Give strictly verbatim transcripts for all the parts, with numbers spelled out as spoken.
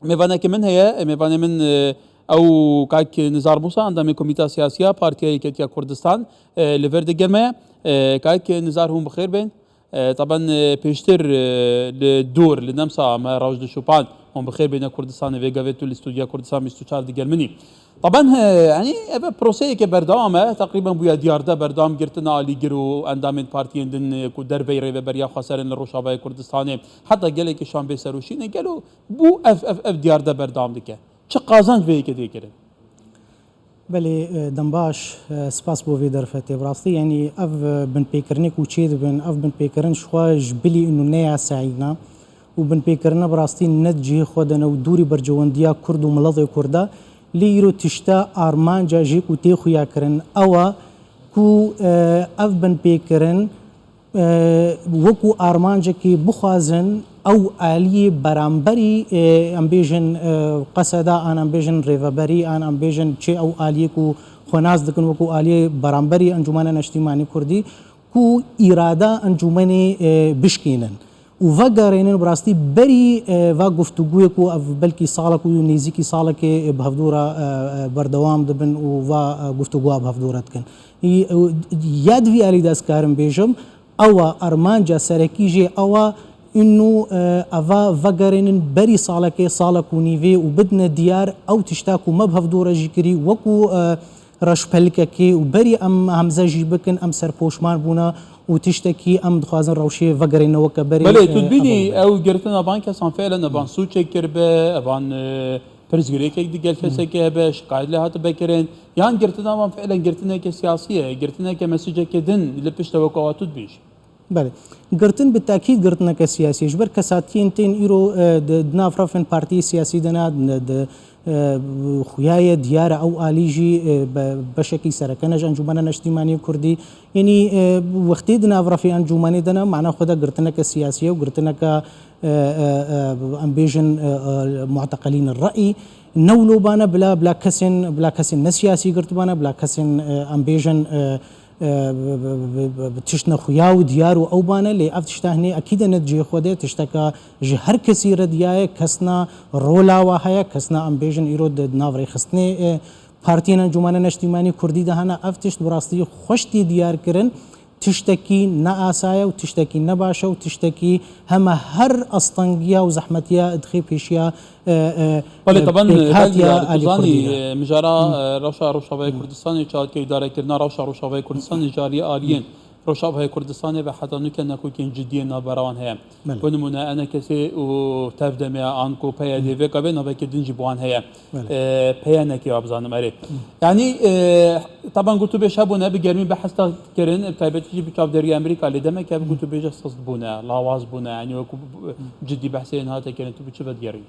Mêvanekî min heye, mêvanê min, e, ew kak Nizar Musa, endamê Komîta Siyasî ya Partiya Yeketiya Kurdistan, e, li vir digel me ye. E, kak Nizar, hûn bi xêr bên. E, taban, e, pêştir, e, li dûr, li Nemsa me rewş dişopand. Hûn bi xêr bêne Kurdistanê, vê gavê tu li Stûdyoya Kurdistan bîst û çar digel min î. Taban, e, yanî ev proseyeke berdewam e, teqrîben bûye diyar de berdewam girtina alîgir û endamên partiyên din, e, ku derveyî Rêveberiya Xweser in li Rojavayê Kurdistanê, heta gelekî şan bê serûşî ne, gelo bû ev, ev, ev diyar de berdewam dike? Çi qazanc vê yekê tê kirin? Belê, e, dem baş, e, spas bo vê derfetê. Bi rastî, yanî ev, e, binpêkirinê ku çê dibin, ev binpêkirin ji xwe ji bilî û ne yasayî ne û binpêkirine bi rastî ne di cihê xwe de ne û dûrî berjewendiya Kurd û miletê Kurd e. Lê îro tişta armanca jê ku tê xuya kirin ew e ku, e, ev binpêkirin, e, wekû armancekê bixwazin ew aliyê beramberî, e, em bêjin, e, qeseda an em bêjin rêveberî an em bêjin çi ew aliyê ku xwe nas dikin wekû aliyê beramberî Encûmena Neştîmanî Kurdî ku îrada encûmenê, e, bişkînin û vegerînin bi rastî berî, e, va guftûgûyê ku ev belkî salek û nêzîkî salekê, e, bi hevdû re, e, e, berdewam dibin û va, e, guftûgûya bi hevdû re dikin. Î, e, ya di vî alî de ez karim bêjim, ew e armanca serekî jê ew e, û, e, eva vegerînin berî salekê, salek û nîvê û bidine diyar ew tişta ku me bi hevdû re jî kirî wekû, e, reşpelikekê û berî em hemze jî bikin, em serpoşman bûne û tiştekî em dixwazin rewşê vegerîne weke berê, Belê, tu e, dibînî ev e. Ew girtina van kesan fêlen evan sûçek kiribe, evan, e, pirsgirêkek di gel kesekê hebe, şikayet lê hatibe kirin, yan girtina van fêlen girtineke siyasî ye, girtineke mesiceke din li pişt e wekî ewa tu dibêjî? Belê. Girtin bi tekîd girtineke siyasî ye. Ji ber kesatiyên tên îro, e, di, di nav refên partiyê siyasî de ne, di, di, e, xuya ye, diyar e ew alî jî, e, be-, beşekî sereke ne ji Encûmena Neştîmanî Kurdî. Yanî, e, wextê di nav refê encûmenê de ne, mana xwe de girtineke siyasî ye û girtineke, e, e, e, em bêjin, e, e, muteqelîn re'yî. Ne wilo bane bila, bila kesên, bila kesên ne siyasî girtibane, bila kesên, e, em bêjin, e, e, bi, bi, bi, bi, bi tişt nexuya û diyar û ew bane, lê ev tişta hinê ekîde ne di cihê xwe de, tişteka ji her kesî re diyaye, kesna rola wa heye, kesna em bêjin îro di, di nav rêxistinê, e, partiyên Encûmena Neştîmanî Kurdî de hene, ev tişt bi rastî xweş tê diyar kirin, tiştekî ne asa ye û tiştekî ne baş e û tiştekî heme her astengiya û zehmetiya dixê pêşiya, e, e, Belê, e, taban, pêkhatiya belê, tu alî zanî, Kurdî de. E, mijara, e, rewşa Rojavayê Kurdistanê çatkê îdarekirina rewşa Rojavayê Kurdistanê ji aliyê aliyên Rojavayê Kurdistanê ve heta nûke nekokên cidî yên navbera wan heye. Belê. Bo nimûne, ENKSê û TEV-DEMê an ku PYDê vê gavê navekê din jî bi wan heye. Belê. E, PYNKê wa bizanim, erê. Yanî, e, taban gotûbêj hebûne, bi germî behs da kirin, bi taybetî jî bi çavdêriya Amerîka, lê demeke ev gotûbêje sist bûne, lawaz bûne, yanî wekû cidî behsê yên hate kirin, tu bi çi vedigerî?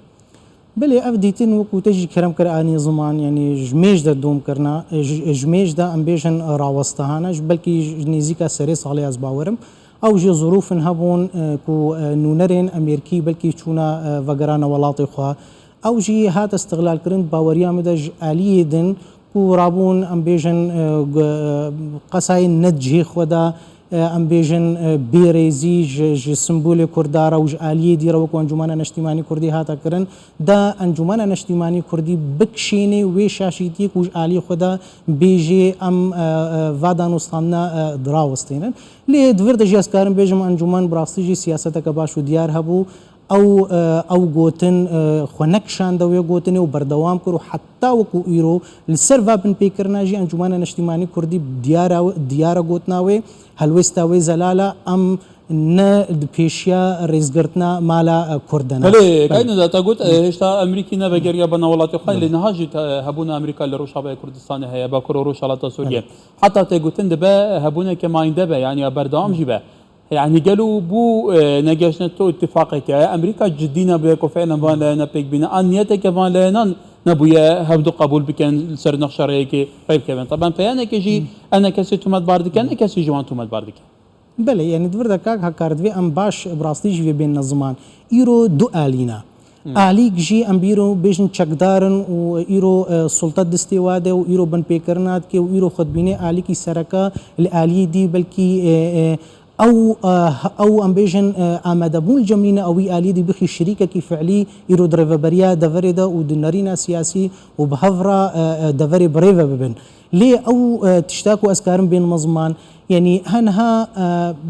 Belê, ev dîtin wekû te jî kerem kir anî ziman, yanî ji mêj de dom kirina, ji, ji mêj de em bêjin rawestehane, ji belkî ji nêzîka serê salê ez bawerim. Ew jî zirûfin hebûn, e, ku, e, nûnerên Amerîkî belkî çûna, e, vegerana welatê xwe. Ew jî hat îstixlalkirin, baweriya min de ji aliyê din ku rabûn, em bêjin, e, gu-, e, qesayên ne di cihê xwe de, e, em bêjin, e, bêrêzî ji, ji simbolê Kurda re û ji aliyê dî re wekû Encûmena Neştîmanî Kurdî hate kirin, da Encûmena Neştîmanî Kurdî bikişînê wê şaşîtiyê ku ji aliyê xwe de bêjê em, e, e, va danûstandina, e, dirawestênin. Lê di vir de jî ez karim bêjim encûmen bi rastî jî siyaseteke baş û diyar hebû. Ew, e, ew gotin, e, xwe nekişande wê gotinê û berdewam kir û heta wekû îro li ser va binpêkirina jî Encûmena Neştîmanî Kurdî diyara, diyara gotina wê, helwêsta wê zelal e, em ne di pêşiya rêzgirtina mala, e, Kurd de ne. Belê, Belê. Kayne de te got, e, hêşta Amerîkî nevegeriya bena welatê xwe, Belê. Lê niha jî te, hebûna Amerîka li Rojavayê Kurdistanê heye, Bakur û Rojhilata Sûriyê. Belê. Heta tê gotin dibe hebûneke mayînde be, yanî ya berdewam jî be. Yanî gelo bû, e, negeştine tu îtîfaqeke, Amerîka cidî nebûye ku fêlen van layene pêk bîne, an niyeteke van layenan nebûye hevdu qebûl bikin li ser nexşa rêyekê rê bikevin. Taban PYNKê jî ENKSê tometbar dike, ENKSê jî wan tometbar dike. Belê, yanî di vir de kak Hekar divê em baş bi rastî jî vê bênine ziman. Îro du alî ne. Alîk jî em bi îro bêjin çekdar in û îro, e, sulta distê wa de û îro binpêkirina dike û îro xwe dibîne alîkî sereke li aliyê dî belkî, e, e, ew, e, ew em bêjin, e, amadebûn li cem nîne ew wî aliyê dî bixî şirîkekî fiilî îro di rêveberiya deverê de û di nerîna siyasî û bi hev re, e, e, deverê bi rê ve bibin. Lê ew, e, tişta ku ez karim bênim ziman, yanî heniha, e,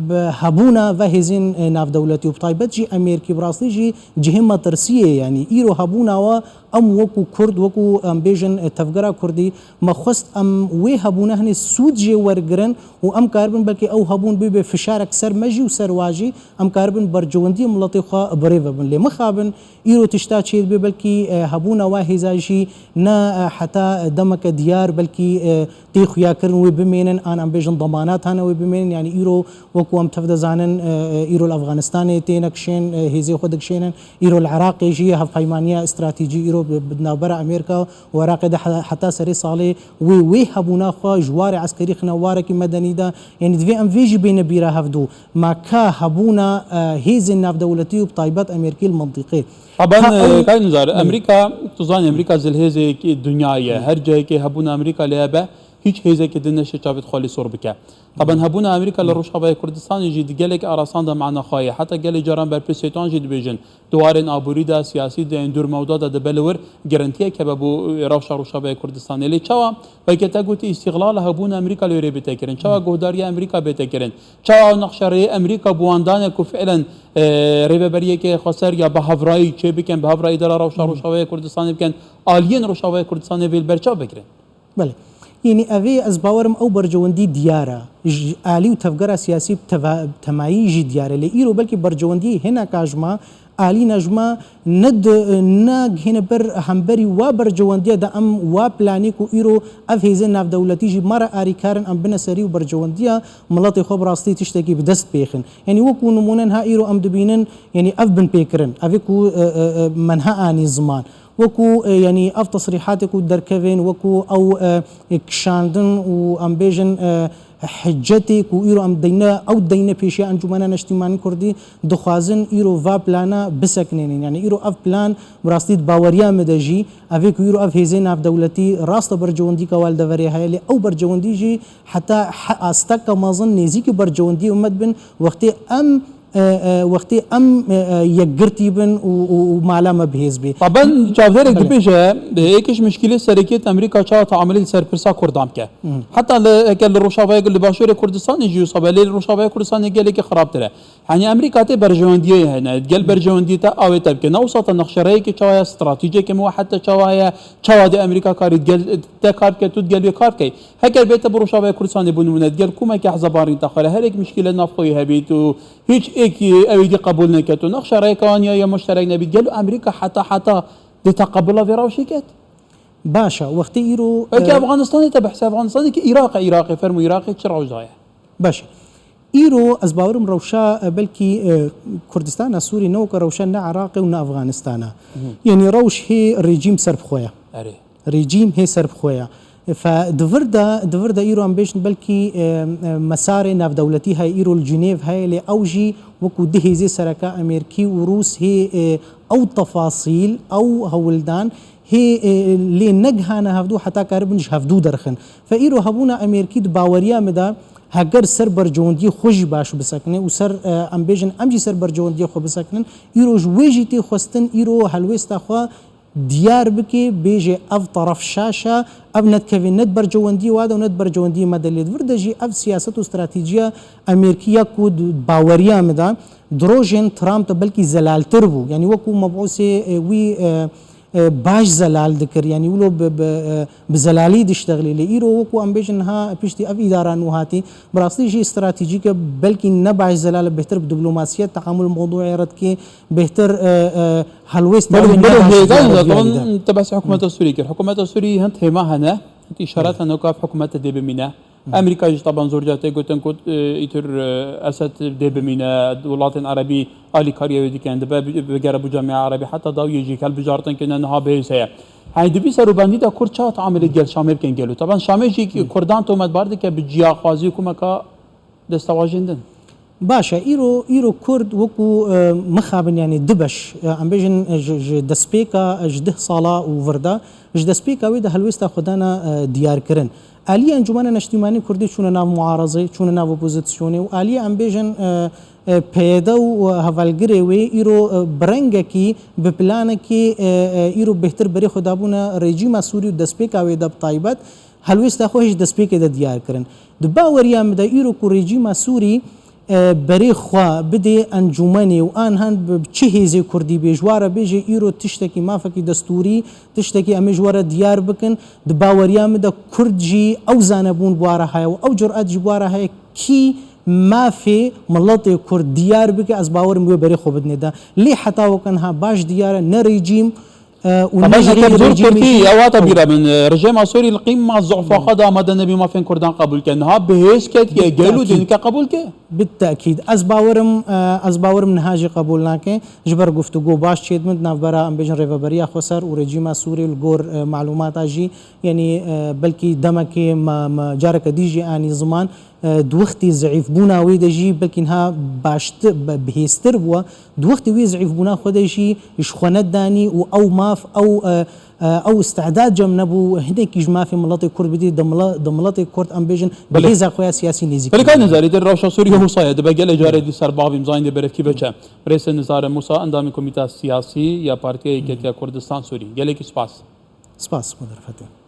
bi hebûna ve hêzên, e, navdewletî û bi taybet jî Amerîkî bi rastî jî cihê metirsiyê ye. Yanî îro hebûna we, em wekû Kurd, wekû em bêjin, e, tevgera Kurdî, me xwest em wê hebûna hinê sûd jê wergirin û em karibin belkî ew hebûn bibe fişarek ser me jî û ser wa jî, em karibin bercewendiyê miletê xwe bi rê ve bin. Lê mixabin îro tişta çêdibe, belkî, e, hebûna wa hêza jî ne, e, heta demeke diyar, belkî, e, tê xuyakirin wê bimênin, an em bêjin demanat hene wê bimênin. Yanî îro wekû em tev dizanin, e, e, îro li Efxanistanê têne kişên, e, hêzê xwe dikişênin. Îro li Iraqê jî hevpeymaniya stratejî îro bi, bi navbera Amerîka û Iraqê de he-, heta serê salê wê, wê hebûna xwe ji warê eskerî xine warekî medenî de. Yanî divê em vê jî bêne bîra hevdû. Ma ka hebûna, e, hêzên navdewletî û bi taybet Amerîkî li mintîqê. Taban, Ka e, ew Kayın Nizar, Belê. Amerîka, tu zanî, Amerîka zilhêzê dinya ye. Belê. Her cihekê hebûna Amerîka lê hebe, hîç hêzekê din neşê çavê xwe lê sor bike. Taban, Belê. Hebûna Amerîka li Belê. Rojavayê Kurdistanê jî di gelek arasan de mana xwe ye. Heta gelê caran berpirsê wan jî dibêjin, di warên aborî de, siyasî de, yên dûr mewda de dibe li wir, girintiyek hebe bo, e, rewşa Rojavayê Kurdistanê. Lê çawa, weke te gotî, îstîxlala hebûna Amerîka li wêrê bête kirin? Çawa guhdariya Amerîka bête kirin? Çawa ew nexşerêyê Amerîka bi wan dane ku fiilen, e, rêveberiyeke xweser ya bi hevrayî çê bikin, bi hevrayî dera rewşa Rojavayê Kurdistanê bikin, aliyên Rojavayê Kurdistanê vê li ber çav bigirin? Belê. Yanî evê ez bawerim ew bercewendî diyar e. Ji alî û tevgera siyasî bi teva-, temayî jî diyar e. Lê îro belkî bercewendiyê hineka ji me, alîna ji me ne di-, ne gihêne ber hemberî wa bercewendiya de em wa planê ku îro ev hêzên navdewletî jî me re arîkar in, em bine serî û bercewendiya miletê xwe bi rastî tiştekî bi dest pêxin. Yanî wekû nimûne niha îro em dibînin, yanî ev binpêkirin, evê ku, e, e, e, me niha anî ziman. Wekû, e, yanî ev tesrîhatê ku derkevên, wekû ew, e, kişandin û em bêjin, e, hicetê ku îro em deyne, ew deyne pêşiya Encûmena Neştîmanî Kurdî, dixwazin îro va plana biseknênin. Yanî îro ev plan bi rastî di baweriya min de jî, evê ku îro ev hêzê navdewletî rasta bercewendîka wa li deverê heye, lê ew bercewendî jî heta he-, asteke mezin nêzîkî bercewendiyê me dibin, wextê em e, e, wextê em, e, e, yekgirtî bin û, û, û mala me bihêz bê. Taban çavdêrek Belê. Dibêje, e, êk ji mişkîlê serekî yêt Amerîka çawa teamelî li ser pirsa Kurdan bike. Hı. Heta li, heke li Rojavayê, li başûrê Kurdistanê jî wisa be, lê li Rojavayê Kurdistanê gelekî xirabtir e. Hani Amerîka tê berjewendiyê hene, gel berjewendiyê te awê te bike. Ne wisa te nexşereyekê çawa ye, stratejiyekê min wa heta çawa ye, çawa dê Amerîka karî gel te kar bike, tu gel wê kar bikey. Heger bête bi Rojavayê Kurdistanê bû nimûne, gel komeke hezaba rînta xwe re, her êk mişkîle navxweyî hebît û Hiç êkî ew êdî qebûl neket û nexşa rêka wan ya, ya muşterek nebît. Gelo Amerîka heta heta dê teqebula vê rewşê ket? Baş e, wextê îro, Belkî e, Efxanistanê te behsê Efxanistanê ki Iraq e, Iraqê, fermo Iraqê çi rewş daye? Baş e. Îro ez bawerim rewşa, e, belkî, e, Kurdistana Sûrî ne weke rewşa ne Iraqê û ne Efxanistana. Mhm. Yanî rewş hê rejîm ser bi xwe ye. Erê. Rejîm hê ser bi xwe ye. Fe di vir de, di vir de îro em bêjin belkî, e, e, mesarê navdewletî heye, îro li Cinêv heye, lê ew jî wekû du hêzê sereke Amerîkî û Rûs hê, e, ew tefasîl, ew hewldan hê, e, lê negihane hevdû heta karibin ji hevdû derxin. Fe îro hebûna Amerîkî di baweriya min de heger ser bercewendiyê xwe jî baş bisekine û ser, e, em bêjin em jî ser bercewendiyê xwe bisekinin, îro ji wê jî tê xwestin, îro helwêsta xwe diyar bike, bêje ev teref şaş e, ev ne dikeve ne di bercewendiyê wa de û ne di bercewendiyê me de. Lê di vir de jî ev siyaset û stratejiya Amerîkî ya ku di baweriya min de di rojên Trump de belkî zelaltir bû. Yanî wekû mebûsê, e, wî, e, e, baş zelal dikir. Yanî wilo bi, bi, e, bi zelalî diştexilî. Lê îro wekû em bêjin niha piştî ev îdara nû hatî, bi rastî jî stratejîke belkî ne baş zelal e, bêhtir bi diplomasiyet teamul mewdûê re dike. Bêhtir, e, e, helwêst Belê, dawî belê, nebaş hêzan diyar da, biyarî de. Taban, te behsê hikûmeta Sûrî kir. Hikûmeta Sûrî hin hêma hene, hin îşaret Belê. Hene ku ev hikûmet dê bimîne. Hı. Amerîka jî taban zor ca tê gotin ku, e, îtir, e, Esed dê bimîne, welatên Erebî alîkariya wê dikin, dibe bi-, bigere bo Camia Erebî, heta dawiyê jî hilbijartin kirine niha bihêz heye. Hey, di vî serûbendî de Kurd çawa teamelê gel Şamê bikin gelo? Taban Şamê jî Hı. Kurdan tometbar dike bi ciyaxwazî û komeka destewajên din. Baş e, îro, îro Kurd wekû, e, mixabin, yanî du beş, e, em bêjin, e, ji, ji destpêka, e, ji deh sala û vir de, ji destpêka wê de helwêsta xwe dana, e, diyarkirin. Aliyê Encûmena Neştîmanî Kurdî çûne nav muarazê, çûne nav opozîsyonê û aliyê em bêjin, e, e, peyde û hevalgirê wê îro, e, bi rengekî, bi planekî, e, e, îro bêhtir berê xwe dabûne rejîma Sûrî û destpêka wê de bi taybet helwêsta xwe hê ji destpêkê de diyar kirin. Di baweriya min de îro ku rejîma Sûrî, e, berê xwe bidê encûmenê û an han bi çi hêzê Kurdî bê, ji wa re bêje îro tiştekî, mafekî destûrî, tiştekî em ê ji we re diyar bikin. Di baweriya min de Kurd jî ew zanebûn bi wa re heye û ew curet jî bi wa re heye kî mafê miletê Kurd diyar bike, ez bawerim wê berê xwe bidinê de. Lê heta weke niha baş diyar e, ne rejîm, e, û ne Taban jî eker rêyê zor rejîmê kurtî, jî ew hata bîra min, e, rejîma Sûrî li qîma zofê xwe de amade nebî mafên Kurdan qebûl ke. Niha bi hêz ketiye, gel û Biltakîd. dê nike qebûl ke? Biltakîd. Ez bawerim, e, ez bawerim niha jî qebûl nake. Ji ber guftûgo baş çêdibin di navbera, em bêjin, Rêveberiya Xweser û rejîma Sûrî li gor, e, malûmata jî, yanî, e, belkî demekê me, me careke dî jî anî ziman, e, di wextî zeîfbûna wê de jî belkî niha baştir, bi-, bihêztir bûye. Di wextî wê zeîfbûna xwe de jî ji xwe nedanî û ew maf, ew, e, e, ew îstidad cem nebû, hinekî ji mafê miletê Kurd bidî, di mile-, di miletê Kurd, em bêjin, bi Belê. hêza xwe ya siyasî nêzîkî Belê, ka bû. Nizarî, di rewşa Sûriye wisa ye, dibe gelê carê dî ser bavî mizayîn dê berevkî veçe. Birêz Nizar Mûsa, endamê Komîta Siyasî ya Partiya Yeketiya Kurdistan Sûrî. Gelekî spas. Spas, bo derfetê.